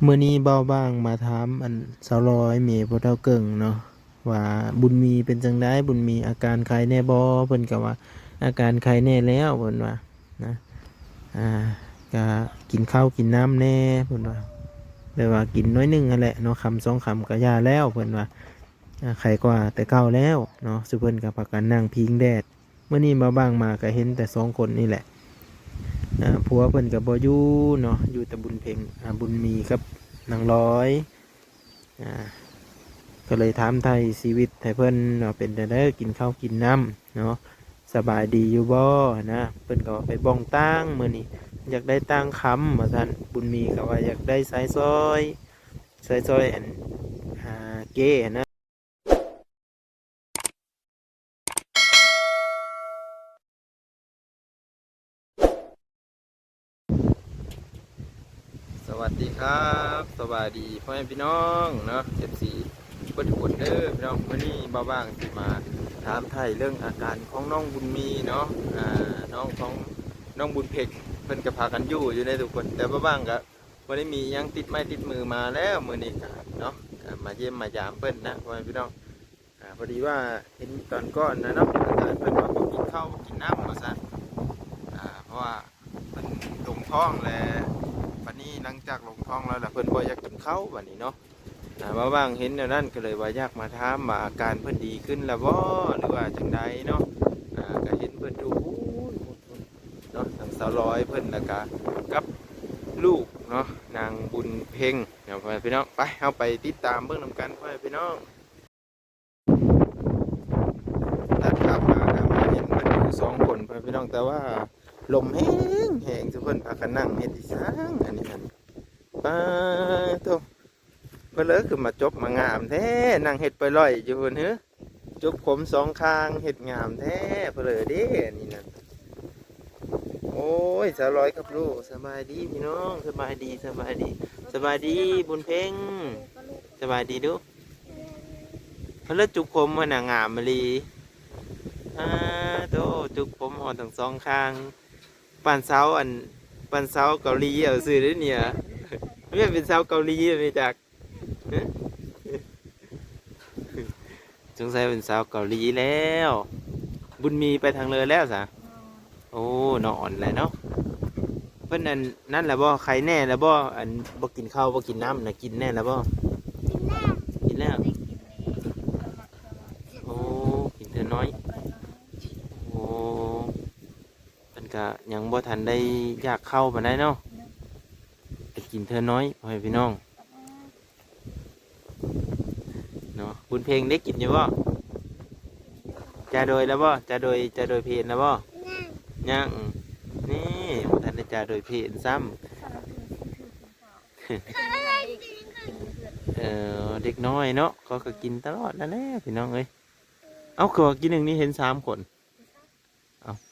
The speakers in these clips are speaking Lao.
ມື້ນີ້ບ່າວບາງມາຖາມອັນສາວລອຍ ແມ່ພໍ່ເຖົ້າເກິ່ງເນາະ ວ່າບຸນມີເປັນຈັ່ງໃດ, ບຸນມີອາການໄຄແດ່ບໍ່? ເພິ່ນກໍວ່າອາການໄຄແດ່ແລ້ວ ເພິ່ນວ່ານະ ອ່າ ກະກິນເຂົ້າກິນນ້ຳແດ່ ເພິ່ນວ່າ ແບບວ່າກິນໜ້ອຍໜຶ່ງຫັ້ນແຫຼະເນາະ ຄຳສອງຄຳກະຢ່າແລ້ວ ເພິ່ນວ່າ ອ່າ ໄຄກວ່າແຕ່ເກົ່າແລ້ວເນາະ. ຊຸເພິ່ນກໍພາກັນນັ່ງພິງແດດ. ມື້ນີ້ບ່າວບາງມາກໍເຫັນແຕ່ສອງຄົນນີ້ແຫຼະ ອ່າ ຜົວເພິ່ນກໍບໍ່ຢູ່ເນາະ ຢູ່ແຕ່ບຸນເພັງ ອ່າ ບຸນມີກັບນາງລອຍ ອ່າ ກໍເລີຍຖາມໄຖ່ຊີວິດໃຫ້ເພິ່ນວ່າເປັນຈັ່ງໃດ ກິນເຂົ້າກິນນ້ຳເນາະ ສະບາຍດີຢູ່ບໍ່ຫັ້ນນະ. ເພິ່ນກໍວ່າໄປບ່ອງຕ່າງ ມື້ນີ້ຢາກໄດ້ຕ່າງຄຳວ່າຊັ້ນ ບຸນມີກໍວ່າຢາກໄດ້ສາຍສອຍ ສາຍສອຍອັນ ອ່າ ເກຫັ້ນນະ. ສະຫວັດດີຄັບ ສະບາຍດີພໍ່ແມ່ພີ່ນ້ອງເນາະ ເອັຟຊີ ເບິດທຸກຄົນເດີພີ່ນ້ອງ. ມື້ນີ້ບ່າວບາງຊິມາຖາມໄຖ່ເລື່ອງອາການຂອງນ້ອງບຸນມີເນາະ ອ່າ ນ້ອງຂອງນ້ອງບຸນເພັງ ເພິ່ນກໍພາກັນຢູ່ຢູ່ໃນທຸກຄົນ ແຕ່ບ່າວບາງກໍ ບໍ່ໄດ້ມີຫຍັງຕິດໄມ້ຕິດມືມາແລ້ວ ມື້ນີ້ກະເນາະ ກະມາຢ້ຽມມາຢາມເພິ່ນນະ ພໍ່ແມ່ພີ່ນ້ອງ. ອ່າ ພໍດີວ່າເຫັນຕອນກ່ອນນະເນາະ ອາການເພິ່ນວ່າບໍ່ກິນເຂົ້າບໍ່ກິນນ້ຳວ່າຊັ້ນ ອ່າ ເພາະວ່າເພິ່ນລົງທ້ອງແລ້ວ ບັດນີ້ຫຼັງຈາກລົງທ້ອງແລ້ວ ແລ້ວເພິ່ນບໍ່ຢາກກິນເຂົ້າບັດນີ້ເນາະ. ອ່າ ມາຫວ່າງເຫັນແນວນັ້ນ ກໍເລີຍວ່າຢາກມາຖາມວ່າອາການເພິ່ນດີຂຶ້ນແລ້ວບໍ່ ຫຼືວ່າຈັ່ງໃດເນາະ. ອ່າ ກໍເຫັນເພິ່ນຢູ່ພຸ້ນ ເນາະ ທາງສາວລອຍເພິ່ນ ແລ້ວກະກັບລູກເນາະ ນາງບຸນເພັງເນາະ ພໍ່ແມ່ພີ່ນ້ອງ. ໄປ ເຮົາໄປຕິດຕາມເບິ່ງນຳກັນ ພໍ່ແມ່ພີ່ນ້ອງ. ຕັດພາບມາກໍມາເຫັນເພິ່ນຢູ່ສອງຄົນ ພໍ່ແມ່ພີ່ນ້ອງ ແຕ່ວ່າລົມແຮງໆ ຊຸເພິ່ນພາກັນນັ່ງເຮັດອີ່ສັງອັນນີ້ຫັ້ນ. ປາໂທ້ ເພິ່ນເລີຍຄືມາຈົບມາງາມແທ້ ນັ່ງເຮັດປ່ອຍລ່ອຍຢູ່ພຸ້ນເຮີ ຈົບຂົມສອງຂ້າງ ເຮັດງາມແທ້ ເພິ່ນເລີເດ້ ອັນນີ້ນະ. ໂອ້ຍ ສາວລອຍກັບລູກ ສະບາຍດີພີ່ນ້ອງ ສະບາຍດີ ສະບາຍດີ ສະບາຍດີບຸນເພັງ ສະບາຍດີດູ. ເພິ່ນເລີຈຸກຜົມຫັ້ນນະ ງາມອີ່ຫຼີ ປາໂທ້ ຈຸກຜົມຮອດທັງສອງຂ້າງ. ປານສາວອັນ ປານສາວເກົາຫຼີເອົາຊື່ເດ້ນີ້ ແມ່ນເປັນສາວເກົາຫຼີແມ່ນຈັກ ສົງໄສເປັນສາວເກົາຫຼີແລ້ວ. ບຸນມີໄປທາງເລີແລ້ວສະ? ໂອ້ ນອນແລ້ວເນາະ. ເພິ່ນອັນນັ້ນແລ້ວບໍ່? ໄຄແດ່ແລ້ວບໍ່? ອັນບໍ່ກິນເຂົ້າບໍ່ກິນນ້ຳນະ ກິນແດ່ແລ້ວບໍ່? ກິນແລ້ວ ກິນແລ້ວ. ໂອ້ ກິນເທື່ອນ້ອຍ. ໂອ້ ເພິ່ນກະຍັງບໍ່ທັນໄດ້ຢາກເຂົ້າປານໃດເນາະ ໄດ້ກິນເທື່ອນ້ອຍ ພໍ່ແມ່ພີ່ນ້ອງເນາະ. ບຸນເພັງໄດ້ກິນຢູ່ບໍ່? ຈາໂດຍແລ້ວບໍ່? ຈາໂດຍ ຈາໂດຍເພນແລ້ວບໍ່? ຍັງ ຍັງ. ນີ້ ບໍ່ທັນໄດ້ຈາໂດຍເພນຊ້ຳ. ເອີ ເດັກນ້ອຍເນາະ ເຂົາກໍກິນຕະຫຼອດນັ້ນແຫຼະ ພີ່ນ້ອງເອີຍ. ເອົ້າ ຄືວ່າກີ້ໜຶ່ງນີ້ເຫັນສາມຄົນ.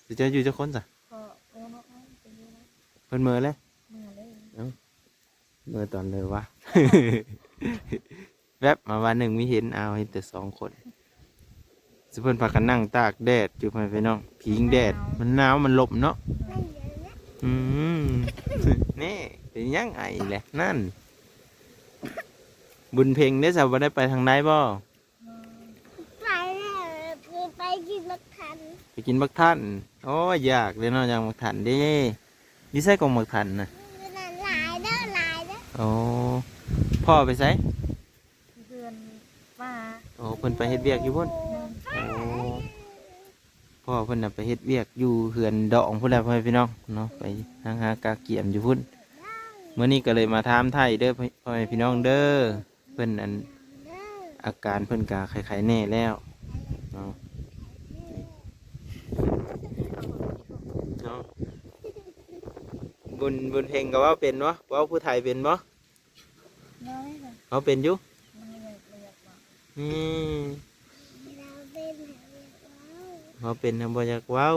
ເອົ້າ ເຈົ້າຢູ່ຈັກຄົນຊະ? ເພິ່ນເມືອແລ້ວ. ເອີ ເມືອຕອນໃດວະ? ແວບມາວ່າໜຶ່ງມີເຫັນ ອ້າວ ເຫັນແຕ່ສອງຄົນ. ຊຸເພິ່ນພາກັນນັ່ງຕາກແດດຢູ່ ພໍ່ແມ່ພີ່ນ້ອງ ພິງແດດ ມັນໜາວ ມັນລົມເນາະ. ອືມ ນີ້ເປັນຫຍັງໄອແຫຼະນັ້ນ. ບຸນເພັງເດ້ຊະ ບໍ່ໄດ້ໄປທາງໃດບໍ່? ໄປແລ້ວ ໄປກິນບັກທັນ ໄປກິນບັກທັນ. ໂອ້ຍ ຢາກເດ້ເນາະ ຢາກບັກທັນເດ້. ຢູ່ໃສກອງບັກທັນນະ? ຢູ່ນັ້ນຫຼາຍເດີ ຫຼາຍເດີ. ໂອ້ ພໍ່ໄປໃສ? ເຮືອນປ້າ. ໂອ້ ເພິ່ນໄປເຮັດວຽກຢູ່ພຸ້ນ. ໂອ້ ພໍ່ເພິ່ນນະໄປເຮັດວຽກຢູ່ເຮືອນດອງພຸ້ນແຫຼະ ພໍ່ແມ່ພີ່ນ້ອງເນາະ ໄປຫາ ຫາກະກຽມຢູ່ພຸ້ນ. ມື້ນີ້ກໍເລີຍມາຖາມໄຖ່ເດີ ພໍ່ແມ່ພີ່ນ້ອງເດີ. ເພິ່ນອັນ ອາການເພິ່ນກະໄຄໆແດ່ແລ້ວເນາະ ເນາະ. ບຸນ ບຸນເພັງກໍເວົ້າເປັນບໍ່? ເວົ້າຜູ້ໄທເປັນບໍ່? ເວົ້າເປັນຢູ່. ອືມ ເວົ້າເປັນ ບໍ່ຢາກເວົ້າ.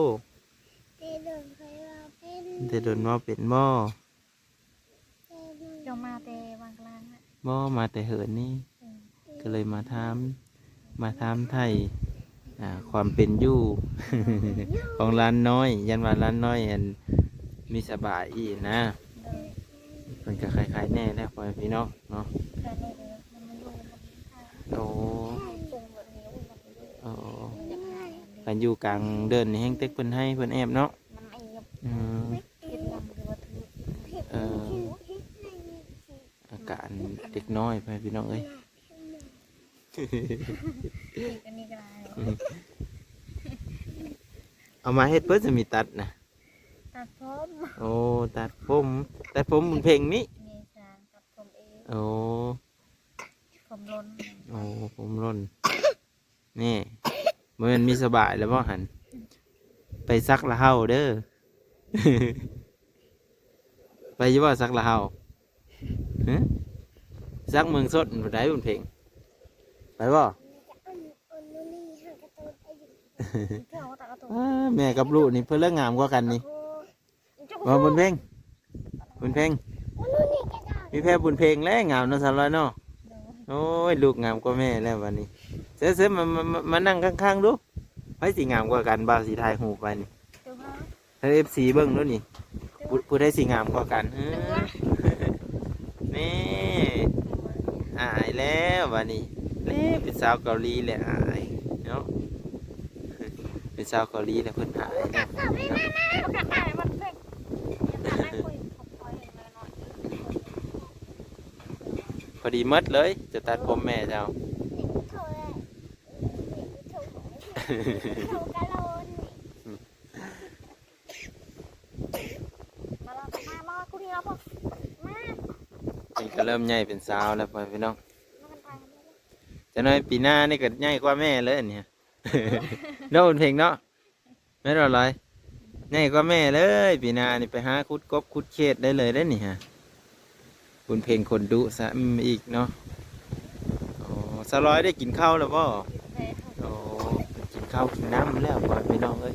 ແຕ່ດົນເວົ້າເປັນບໍ່? ເຈົ້າມາແຕ່ວັງກະລາງນະ? ບໍ່ ມາແຕ່ເຫີນນີ້. ເອີ ກໍເລີຍມາຖາມ ມາຖາມໄຖ່ ອ່າ ຄວາມເປັນຢູ່ຂອງຫຼານນ້ອຍ ຢ້ານວ່າຫຼານນ້ອຍອັນມີສະບາຍອີກນະ. ໂດຍ. พิ่นກໍຂາຍໆແດ່ແຫຼະ ພໍ່ແມ່ພີ່ນ້ອງເນາະ. ຂາຍແດ່ເດີ ມັນຢູ່ ມັນມີຂາຍ. ໂອ້ ມັນເປັນແບບນີ້ ໂອ້ຍ ມັນຢູ່ ເອີ ຢາກຫາເງິນເດ້ ຄັນຢູ່ກາງເດີ່ນນີ້ແຮ່ງເຕັກເພິ່ນໄຫ້ເພິ່ນແອບເນາະ. ມັນແອບ ອືມ ເຮັດຫຍັງຄືວ່າຖືກ. ເອີ ອາການເດັກນ້ອຍ ພໍ່ແມ່ພີ່ນ້ອງເອີຍ. ອີກອັນນີ້ກໍໄດ້. ອືມ ເອົາມາເຮັດເພິ່ນຈະມີຕັດນະ. ຕັດຜົມ. ໂອ້ ຕັດຜົມ ຕັດຜົມບຸນເພັງນີ້. ແມ່ນ ຊ່າງຕັດຜົມເອງ. ໂອ້ ຜົມຫຼົ່ນ. ໂອ້ ຜົມຫຼົ່ນ. ນີ້ ບໍ່ແມ່ນມີສະບາຍແລ້ວບໍ່ຫັ້ນ? ໄປສັກລະເຫົ່າເດີ. ໄປຢູ່ບໍ່ສັກລະເຫົ່າ? ຫຶ ສັກເມືອງຊົນພຸ້ນໃດບຸນເພັງ ໄປບໍ່? ອ້າ ແມ່ກັບລູກນີ້ເພິ່ນລະງາມກວ່າກັນນີ້. ບໍ່ ບຸນເພັງ ບຸນເພັງ ມີແຕ່ບຸນເພັງແຫຼະງາມເນາະ ສາວລອຍເນາະ. ໂອ້ຍ ລູກງາມກວ່າແມ່ແລ້ວບັດນີ້. ເຊີ ເຊີ ມາ ມາ ມາ ມານັ່ງຂ້າງໆດູ ໃຜຊິງາມກວ່າກັນ? ບ່າວຊິຖ່າຍຮູບໄວ້ນີ້ ໃຫ້ເອັຟຊີເບິ່ງດູນີ້ ຜູ້ ຜູ້ໃດຊິງາມກວ່າກັນ? ເອີ ນີ້ ອາຍແລ້ວບັດນີ້. ນີ້ເປັນສາວເກົາຫຼີແລ້ວອາຍເນາະ ເປັນສາວເກົາຫຼີແລ້ວເພິ່ນອາຍເນາະ. ພໍດີໝົດເລີຍ ຈະຕັດຜົມແມ່ເຈົ້າ. ມາລະ ມາ ມາ ກູນີ້ລະ ມາ. ນີ້ກໍເລີ່ມໃຫຍ່ເປັນສາວແລ້ວ ພໍ່ແມ່ພີ່ນ້ອງ. ຈັກໜ້ອຍປີໜ້ານີ້ກໍໃຫຍ່ກວ່າແມ່ເລີຍອັນນີ້ ເນາະ ບຸນເພັງເນາະ. ແມ່ນບໍ່ລອຍ? ໃຫຍ່ກວ່າແມ່ເລີຍ ປີໜ້ານີ້ໄປຫາຂຸດກົບຂຸດເຂດໄດ້ເລີຍເດ້ນີ້ຮະ. ບຸນເພັງຄົນດຸຊ້ຳອີກເນາະ. ໂອ້ ສາວລອຍໄດ້ກິນເຂົ້າແລ້ວບໍ່? ກິນແລ້ວ. ໂອ້ ກິນເຂົ້າກິນນ້ຳແລ້ວ ພໍ່ແມ່ພີ່ນ້ອງເອີຍ.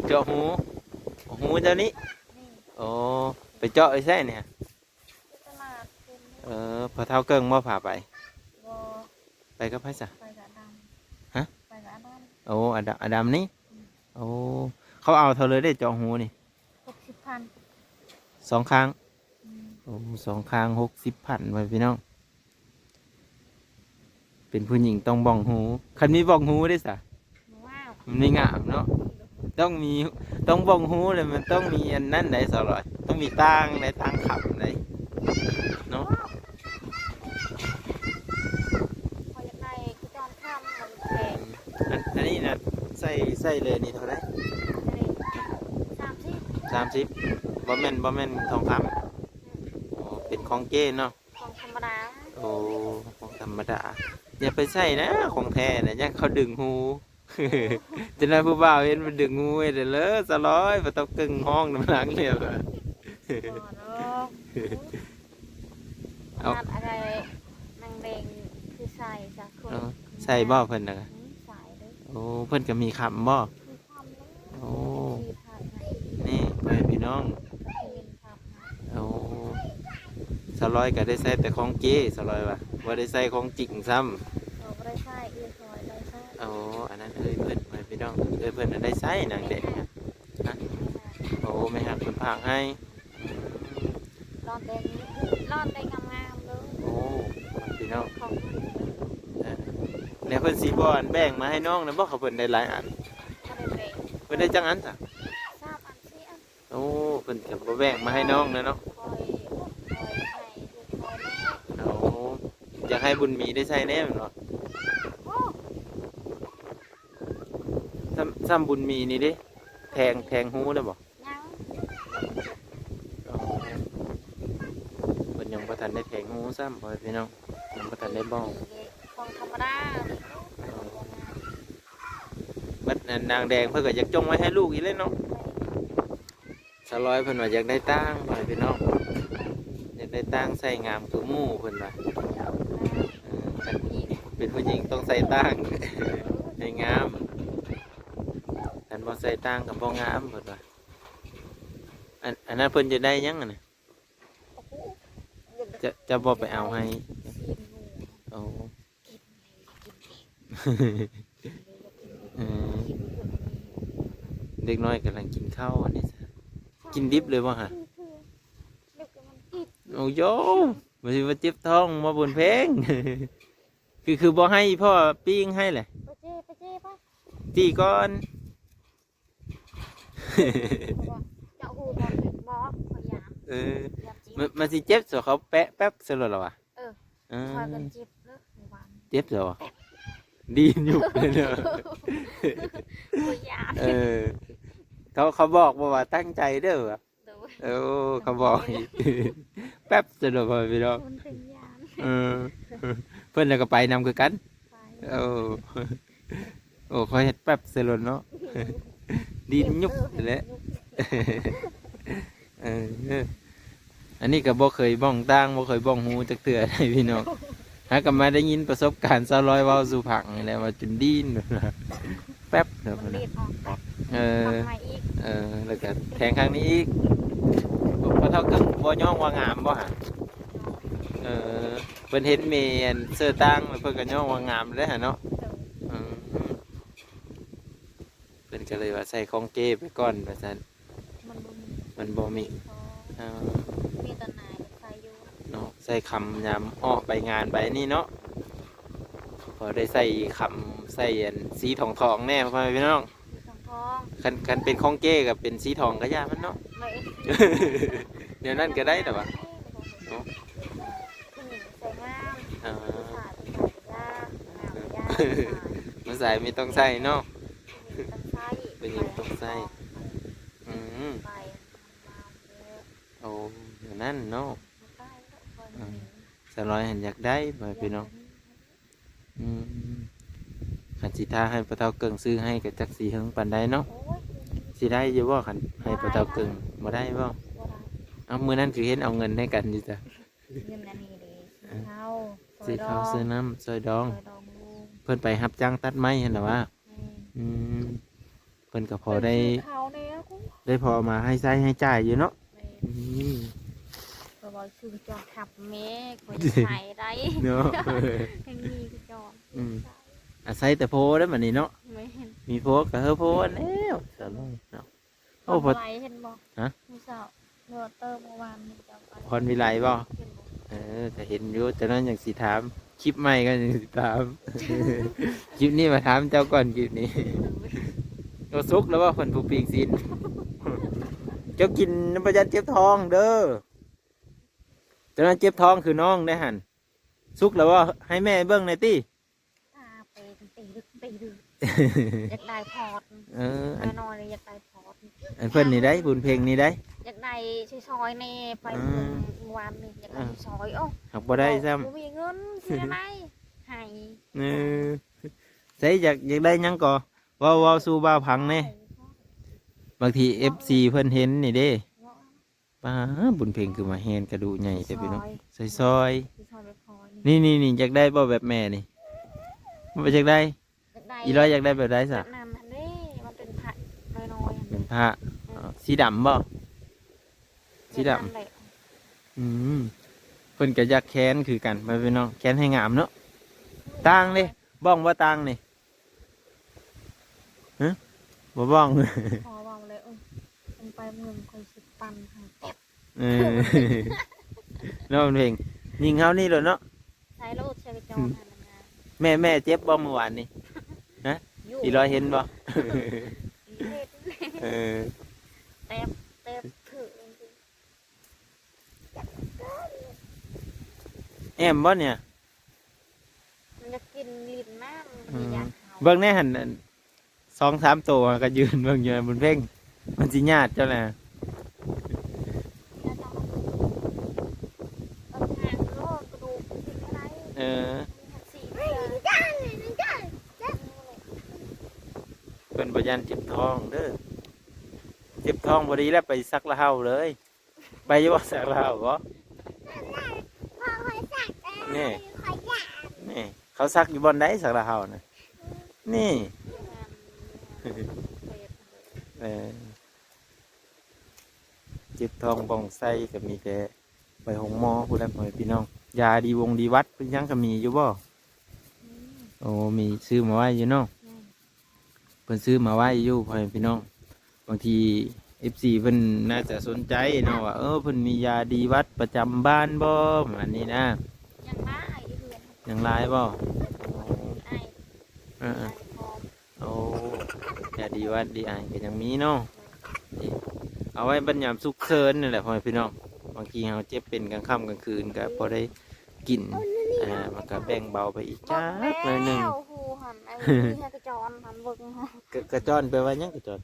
ເຈາະຮູ ເຈາະຮູ ຫູເຈົ້ານີ້? ນີ້. ໂອ້ ໄປເຈາະຢູ່ໃສນີ້? ຕະຫຼາດເພິ່ນ. ເອີ ພໍ່ເຖົ້າເກິ່ງບໍ່ພາໄປ? ບໍ່. ໄປກັບໃຜຊະ? ໄປກັບອາດຳ. ຮະ? ໄປກັບອາດຳ. ໂອ້ ອາດຳ ອາດຳນີ້? ອືມ. ໂອ້ ເຂົາເອົາເທົ່າໃດເດ້ເຈາະຮູນີ້? ຫົກສິບພັນ ສອງຂ້າງ. ອືມ. ໂອ້ ສອງຂ້າງຫົກສິບພັນ ພໍ່ແມ່ພີ່ນ້ອງ. ເປັນຜູ້ຍິງຕ້ອງບ້ອງຮູ ຄັນມີບ້ອງຮູເດ້ສະ ມັນມີງາມເນາະ. ຕ້ອງມີ ຕ້ອງບ້ອງຮູແລ້ວ ມັນຕ້ອງມີອັນນັ້ນໃດສາວລອຍ ຕ້ອງມີຕ່າງໃດ ຕ່າງຄຳໃດເນາະ. ຂ້ອຍຢາກໄດ້ຄືຈອນຄຳມັນແພງ. ອັນ ອັນນີ້ນະ ໃສ່ ໃສ່ເລີຍນີ້ເທົ່າໃດ? ອັນນີ້ສາມສິບ. ສາມສິບ ບໍ່ແມ່ນ ບໍ່ແມ່ນທອງຄຳ. ອືມ. ອໍ ເປັນຂອງເກເນາະ. ຂອງທຳມະດາ. ໂອ້ ຂອງທຳມະດາ ຢ່າໄປໃສ່ນະ ຂອງແທ້ນະ ຢ້ານເຂົາດຶງຮູ. ຈັ່ງໃດຜູ້ບ່າວເຫັນມັນດຶງຮູ ເຮັດໃດເລີ ສາວລອຍ ບໍ່ຕ້ອງເກິ່ງຮ້ອງນຳຫຼັງເລີຍ. ບໍ່ດອກ. ເອົາ ຂະໜາດອັນໃດນາງແດງຄືໃສ່ຊະ. ເອີ ໃສ່ບໍ່ເພິ່ນນະ? ອືມ ໃສ່ເດີ. ໂອ້ ເພິ່ນກໍມີຄຳບໍ່? ມີຄຳເດີ. ໂອ້ ເອັຟຊີພາໃຫ້. ນີ້ ພໍ່ແມ່ພີ່ນ້ອງ ເຂົາເຫັນພາບໃຫ້. ໂອ້ ສາວລອຍກໍໄດ້ໃຊ້ແຕ່ຂອງເກ ສາວລອຍວ່າ ບໍ່ໄດ້ໃຊ້ຂອງຈິງຊ້ຳ. ເຂົາບໍ່ໄດ້ໃຊ້ ເອື້ອຍຂ້ອຍໄດ້ໃຊ້. ໂອ້ ອັນນັ້ນເອື້ອຍເພິ່ນ ພໍ່ແມ່ພີ່ນ້ອງ ເອື້ອຍເພິ່ນນັ້ນໄດ້ໃຊ້ນາງແດງ. ແມ່ນຫຍັງ? ຮະ? ແມ່ນຫຍັງ? ໂອ້ ແມ່ຮັກເພິ່ນພາກໃຫ້. ອືມ ຫຼອນແຕ່ ຫຼອນແຕ່ງາມໆເດີ. ໂອ້ ພີ່ນ້ອງ ຂອງເພິ່ນ. ເອີ ແລ້ວເພິ່ນຊິບໍ່ອັນແບ່ງມາໃຫ້ນ້ອງນະບໍ່ ເຂົາເພິ່ນໄດ້ຫຼາຍອັນ? ບໍ່ໄດ້ແບ່ງ. ເພິ່ນໄດ້ຈັກອັນຊະ? ສາມອັນ ສີ່ອັນ. ໂອ້ ເພິ່ນກໍບໍ່ແບ່ງມາໃຫ້ນ້ອງນະເນາະ. ຂ້ອຍ ຂ້ອຍໃຫ້ລູກຂ້ອຍແດ່. ໂອ້ ຢາກໃຫ້ບຸນມີໄດ້ໃຊ້ແດ່ແມ່ນບໍ່? ໂອ້ ສ່ຳ ສ່ຳບຸນມີນີ້ເດ້ ແທງ ແທງຮູແລ້ວບໍ່? ຍັງ. ອໍ ເພິ່ນຍັງບໍ່ທັນໄດ້ແທງຮູຊ້ຳ ພໍ່ແມ່ພີ່ນ້ອງ ຍັງບໍ່ທັນໄດ້ບອກ. ຂອງທຳມະດາ. ອໍ ບັດນັ້ນນາງແດງເພິ່ນກໍຢາກຈົ່ງໄວ້ໃຫ້ລູກອີກແຫຼະເນາະ. ສາວລອຍເພິ່ນວ່າຢາກໄດ້ຕ່າງ ພໍ່ແມ່ພີ່ນ້ອງ ຢາກໄດ້ຕ່າງໃສ່ງາມຄືໝູ່ເພິ່ນວ່າ. ເອີ ເປັນຜູ້ຍິງ ເປັນຜູ້ຍິງຕ້ອງໃສ່ຕ່າງໃຫ້ງາມ. ຄັນບໍ່ໃສ່ຕ່າງກໍບໍ່ງາມເພິ່ນວ່າ. ອັນ ອັນນັ້ນເພິ່ນຈະໄດ້ຫຍັງຫັ້ນນະ? ຈະ ຈະບໍ່ໄປເອົາໃຫ້. ໂອ້ ເອີ ເດັກນ້ອຍກຳລັງກິນເຂົ້າອັນນີ້ຊະ. ກິນດິບເລີຍບໍ່ຫະ? ໂອ້ໂຢ ບໍ່ຊິວ່າເຈັບທ້ອງບໍ່ບຸນເພັງ. ຄື ຄືບໍ່ໃຫ້ພໍ່ປີ້ງໃຫ້ແຫຼະ. ໄປເຈ້ ໄປເຈ້ ໄປ ຕີກ່ອນ. ເຈົ້າຮູ້ບໍ່? ບໍ່ ຂ້ອຍຢ້ານ. ເອີ ຢ້ານຈິງ. ມັນ ມັນຊິເຈັບ ສະເຂົາແປະແປັບໃສ່ໂລດລະຫວາ. ເອີ ເອີ ຂ້ອຍກໍເຈັບເດີມື້ວານ. ເຈັບສະຫວາ? ດີນຢູ່ເນາະ. ບໍ່ຢ້ານ. ເອີ ເຂົາ ເຂົາບອກບໍ່ວ່າຕັ້ງໃຈເດີຫວາ? ໂດຍ. ໂອ້ ເຂົາບອກອີກ ແປັບສະດອກ ພໍ່ແມ່ພີ່ນ້ອງ. ມັນເປັນຢ້ານ. ເອີ ເພິ່ນລະກໍໄປນຳຄືກັນ. ໄປ. ໂອ້ ໂອ້ ຂ້ອຍເຮັດແປັບໃສ່ໂລດເນາະ. ດີນຍຸບແຫຼະ. ເອີ ອັນນີ້ກໍບໍ່ເຄີຍບ້ອງຕ່າງ ບໍ່ເຄີຍບ້ອງຫູຈັກເທື່ອໃດພີ່ນ້ອງ. ຫາກໍມາໄດ້ຍິນປະສົບການສາວລອຍເວົ້າສູ່ຟັງນີ້ແຫຼະ ວ່າຈົນດີນ ແປັບເດີ. ມັນດີດອອກ. ເອີ ເອີ ແລ້ວກໍແທງຂ້າງນີ້ອີກ. ພໍ່ເຖົ້າເກິ່ງບໍ່ຍ້ອງວ່າງາມບໍ່ຫະ? ເອີ ເພິ່ນເຫັນແມ່ອັນເສື້ອຕ່າງ ແລ້ວເພິ່ນກໍຍ້ອງວ່າງາມເດ້ຫະເນາະ. ເອີ ເພິ່ນກໍເລີຍວ່າໃສ່ຂອງເກ້ໄປກ່ອນວ່າຊັ້ນ. ມັນບໍ່ມີ ມັນບໍ່ມີ. ເອີ ມີແຕ່ນາຍໃສ່ຢູ່ເນາະ ໃສ່ຄຳຍາມອອກໄປງານໄປນີ້ເນາະ. ພໍໄດ້ໃສ່ຄຳ ໃສ່ອັນສີທອງໆແດ່ ພໍ່ແມ່ພີ່ນ້ອງ. ສີທອງໆ. ຄັນ ຄັນເປັນຂອງເກ້ກໍເປັນສີທອງກໍຢ່າມັນເນາະ. ແນວນັ້ນກໍໄດ້ແຕ່ວ່າເນາະ. ຜູ້ຍິງໃສ່ງາມ. ເອີ ຜູ້ຊາຍໃສ່ຍາກ ງາມຍາກ. ຜູ້ຊາຍມີຕ້ອງໃສ່ເນາະ. ຜູ້ຍິງຕ້ອງໃສ່ ຜູ້ຍິງຕ້ອງໃສ່. ອືມ ໄປ ໂອ້ ແນວນັ້ນເນາະ. ອືມ ສາວລອຍຫັ້ນຢາກໄດ້ ພໍ່ແມ່ພີ່ນ້ອງ. ອືມ ຄັນຊິຖ້າໃຫ້ພໍ່ເຖົ້າເກິ່ງຊື້ໃຫ້ກໍຈັກຊິເຫິງປານໃດເນາະ. ໂອ້ຍ ຊິໄດ້ຢູ່ບໍ່ ຄັນໃຫ້ພໍ່ເຖົ້າເກິ່ງ? ບໍ່ໄດ້ບໍ່? ບໍ່ໄດ້. ເອົ້າ ມື້ນັ້ນຄືເຫັນເອົາເງິນໃຫ້ກັນຢູ່ຈ້ະ. ເງິນອັນນີ້ເດ້ ຊື້ເຂົ້າ ຊື້ເຂົ້າ ຊື້ນ້ຳ ຊ່ອຍດອງ ຊ່ອຍດອງລຸງ. ເພິ່ນໄປຮັບຈ້າງຕັດໄມ້ຫັ້ນນະຫວາ? ແມ່ນ. ອືມ ເພິ່ນກໍພໍໄດ້ ໄດ້ພໍມາໃຫ້ໃຊ້ໃຫ້ຈ່າຍຢູ່ເນາະ. ແມ່ນ. ອືມ ກໍວ່າຊື້ຈອດຂັບແມ່ ຂ້ອຍຢາກໃຊ້ໄດ້ເນາະ. ຍັງມີກະຈອດ. ອືມ ອາໄສແຕ່ໂພໄດ້ບັດນີ້ເນາະ. ແມ່ນ. ມີໂພກໍເຮີໂພແລ້ວ ສາວນ້ອຍເນາະ. ໂອ້ ພອນວິໄລເຫັນບໍ່? ຮະ? ມື້ເຊົ້າ ເມື່ອເຕີມເມື່ອວານນີ້ເຈົ້າ ພອນວິໄລບໍ່? ເຫັນບໍ່? ເອີ ກໍເຫັນຢູ່ ຈາກນັ້ນຍັງຊິຖາມ ຄລິບໃໝ່ກໍຍັງຊິຖາມ. ຄລິບນີ້ມາຖາມເຈົ້າກ່ອນ ຄລິບນີ້. ໂອ້ ສຸກແລ້ວບໍ່ ເພິ່ນຜູ້ປີ້ງຊີ້ນ? ເຈົ້າກິນນຳ ບໍ່ຢ້ານເຈັບທ້ອງເດີ. ຈາກນັ້ນເຈັບທ້ອງຄືນ້ອງໄດ້ຫັ້ນ. ສຸກແລ້ວບໍ່? ໃຫ້ແມ່ເບິ່ງແດ່ຕິ. ຕາເປັນຕີດຶກຕີດຶກ ຢາກໄດ້ພອດ. ເອີ ອັນນ້ອຍໆ ຢາກໄດ້ພອດ. ອັນເພິ່ນນີ້ໄດ໋ ບຸນເພັງນີ້ໄດ໋ ຢາກໄດ້ຊອຍໆແດ່ ໄປ ອືມ ເມືອງວານນີ້ ຢາກໄດ້ ອືມ ຊອຍ. ໂອ້ ຫາກບໍ່ໄດ້ຊ້ຳ ບໍ່ມີເງິນ ຊິໄດ້ໃຫ້. ເອີ ໃສ ຢາກ ຢາກໄດ້ຫຍັງກໍເວົ້າ ເວົ້າສູ່ບ່າວຟັງແດ່. ບາງທີ ເອັຟຊີ ເພິ່ນເຫັນນີ້ເດ້. ປ້າ ບຸນເພັງຄືມາແຮນກະດູກໃຫຍ່ແທ້ພີ່ນ້ອງ. ຊອຍ ຊອຍ ຊອຍແບບຄອຍນີ້ ນີ້ໆໆ ຢາກໄດ້ບໍ່ແບບແມ່ນີ້? ບໍ່ຢາກໄດ້. ຢາກໄດ້. ອີຫຼ້ອຍຢາກໄດ້ແບບໃດຊະ? ແບບນັ້ນຫັ້ນເດ້ ມັນເປັນພະນ້ອຍໆ ເປັນພະ. ເອີ ອໍ ສີດຳບໍ່? ສີດຳ ແບບນັ້ນແຫຼະ. ອືມ ເພິ່ນກະຢາກແຄນຄືກັນ ພີ່ນ້ອງ ແຄນໃຫ້ງາມເນາະ. ຕ່າງເດ້ ບ້ອງບໍ່ຕ່າງນີ້? ຮະ ບໍ່ບ້ອງ. ພໍເວົ້າແລ້ວ ເອີ ຄັນໄປເມືອງຂ້ອຍຊິປັ່ນໃຫ້ແຕັບ. ເອີ ເນາະ ເພງຍິງເຮົານີ້ໂລດເນາະ. ໃສ່ໂລດ ໃສ່ກະຈອນ ອືມ ຫັ້ນນະ. ແມ່ ແມ່ເຈັບບໍ່ມື້ວານນີ້? ຮະ ອີຫຼ້ອຍເຫັນບໍ່? ເຫັນ. ເອີ ແຕັບ ແຕັບ ຖື ແອມບໍ່ນີ້? ມັນຢາກກິນ ຫຼິ້ນນ້ຳ ອືມ ມັນຢາກເຂົ້າ. ເບິ່ງແດ່ຫັ້ນ ອັນ ສອງສາມໂຕ ກໍຢືນເບິ່ງຢູ່ ບຸນເພັງ ມັນຊິຍາດເຈົ້າແຫຼະ. ເອີ ເພິ່ນບໍ່ຢ້ານເຈັບທ້ອງເດີ. ເຈັບທ້ອງບໍ່ດີແລ້ວ ໄປສັກລະເຫົ່າເລີຍ. ໄປຢູ່ບໍ່ ສັກລະເຫົ່າບໍ່? ນີ້ ນີ້ ເຂົາສັກຢູ່ບ່ອນໃດ ສັກລະເຫົ່ານະ? ນີ້ ເອີ ເຈັບທ້ອງບ່ອງໄສ້ກໍມີແຕ່ໄປໂຮງໝໍພຸ້ນແຫຼະ ພໍ່ແມ່ພີ່ນ້ອງ. ຢາດີວົງດີວັດເປັນຫຍັງກໍມີຢູ່ບໍ່? ໂອ້ ມີ ຊື້ມາໄວ້ຢູ່ເນາະ. ເພິ່ນຊື້ມາໄວ້ຢູ່ ພໍ່ແມ່ພີ່ນ້ອງ. ບາງທີ ເອັຟຊີເພິ່ນໜ້າຈະສົນໃຈເນາະ ວ່າ ເອີ ເພິ່ນມີຢາດີວັດປະຈຳບ້ານບໍ່ ປະມານນີ້ນະ. ຍັງຫຼາຍຢູ່ເຮືອນ ຍັງຫຼາຍບໍ່? ເອີ ເອີ ໂອ້ ຢາດີຫວັດດີໄອກໍຍັງມີເນາະ ເອີ ເອົາໄວ້ບັດຍາມສຸກເສີນນີ້ແຫຼະ ພໍ່ແມ່ພີ່ນ້ອງ. ບາງທີເຮົາເຈັບເປັນກາງຄ່ຳກາງຄືນກໍພໍໄດ້ກິນ ອ່າ ມັນກໍແບ່ງເບົາໄປອີກຈັກໜ້ອຍໜຶ່ງ. ກະ ກະຈອນແປວ່າຫຍັງ? ກະຈອນ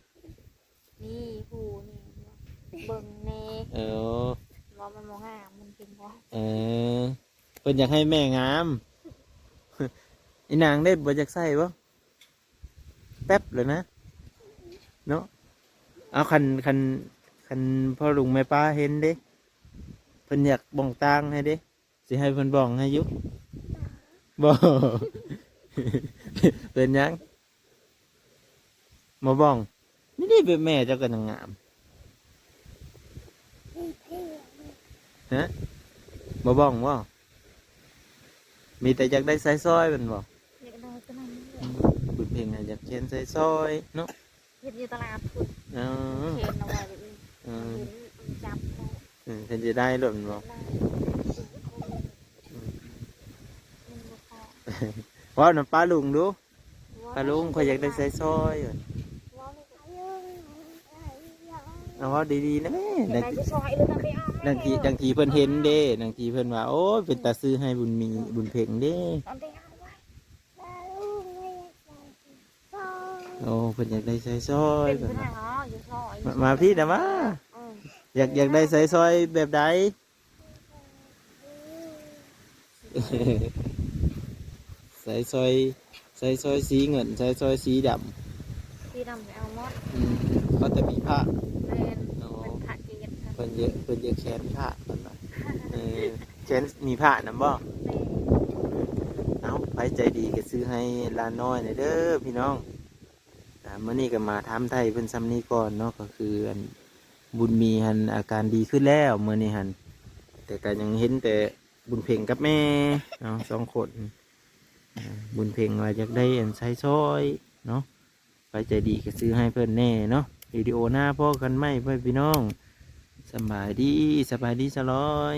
ນີ້ ຫູນີ້ ເບິ່ງແນ່ ເອີ ວ່າມັນບໍ່ງາມ ມັນເປັນບໍ່? ເອີ ເພິ່ນຢາກໃຫ້ແມ່ງາມ ອີນາງເດ້ ບໍ່ຢາກໃສ່ບໍ່? ແປັບແລ້ວນະ ເນາະ. ເອົາ ຄັນ ຄັນ ຄັນພໍ່ລຸງແມ່ປ້າເຫັນເດ້ ເພິ່ນຢາກບ່ອງຕ່າງໃຫ້ເດ້ ຊິໃຫ້ເພິ່ນບ່ອງໃຫ້ຢູ່ ບໍ່? ເປັນຫຍັງ ບໍ່ບ່ອງ? ນີ້ເດ້ ແບບແມ່ເຈົ້າກໍຍັງງາມ ຮະ ບໍ່ບ່ອງບໍ່? ມີແຕ່ຢາກໄດ້ສາຍສ້ອຍແມ່ນບໍ່? ຢາກໄດ້ຕົວນັ້ນແຫຼະ ອືມ ບຸນເພັງອະ ຢາກແຂນສາຍສ້ອຍເນາະ. ເຮັດຢູ່ຕະຫຼາດພຸ້ນ ເອີ ແຂນເອົາໄວ້ແບບນີ້ ເອີ ເຫັນຈັບເນາະ ເອີ ເພິ່ນຈະໄດ້ໂລດແມ່ນບໍ່? ໄດ້ ອືມ ມັນບໍ່ພໍ ເວົ້ານຳປ້າລຸງດູ ປ້າລຸງ ຂ້ອຍຢາກໄດ້ສາຍສ້ອຍ ເອົາ ເວົ້າດີໆນະແມ່ ຢາກໄດ້ສາຍສ້ອຍ ຫຼືນຳໄປເອົາ ລາງທີ ລາງທີເພິ່ນເຫັນເດ້ ລາງທີເພິ່ນວ່າ ໂອ້ຍ ເປັນຕາຊື້ໃຫ້ບຸນມີ ບຸນເພັງເດ້. ໂອ້ ເພິ່ນຢາກໄດ້ສາຍສ້ອຍ ເພິ່ນວ່າ ມາ ມາພີ້ນະມາ ເອີ ຢາກ ຢາກໄດ້ສາຍສ້ອຍແບບໃດ? ສາຍສ້ອຍ ສາຍສ້ອຍສີເງິນ ສາຍສ້ອຍສີດຳ ສີດຳກໍເອົາໝົດ ອືມ ຂໍແຕ່ມີພະ ແມ່ນ ໂອ້ ເປັນພະເກດ ເພິ່ນຢາກ ເພິ່ນຢາກແຂນພະ ເພິ່ນວ່າ ເອີ ແຂນມີພະນຳບໍ່? ແມ່ນ ເອົາ ໃຜໃຈດີກໍຊື້ໃຫ້ຫຼານນ້ອຍແດ່ເດີພີ່ນ້ອງ. ອ່າ ມື້ນີ້ກໍມາຖາມໄຖ່ເພິ່ນຊ່ຳນີ້ກ່ອນເນາະ ກໍຄືອັນບຸນມີຫັ້ນອາການດີຂຶ້ນແລ້ວມື້ນີ້ຫັ້ນ ແຕ່ກໍຍັງເຫັນແຕ່ບຸນເພັງກັບແມ່ເນາະ ສອງຄົນ. ອ່າ ບຸນເພັງວ່າຢາກໄດ້ອັນສາຍສ້ອຍເນາະ ໃຜໃຈດີກໍຊື້ໃຫ້ເພິ່ນແດ່ເນາະ. ວິດີໂອໜ້າພໍ້ກັນໃໝ່ ພໍ່ແມ່ພີ່ນ້ອງ ສຳບາຍດີ ສະບາຍດີສາວລອຍ.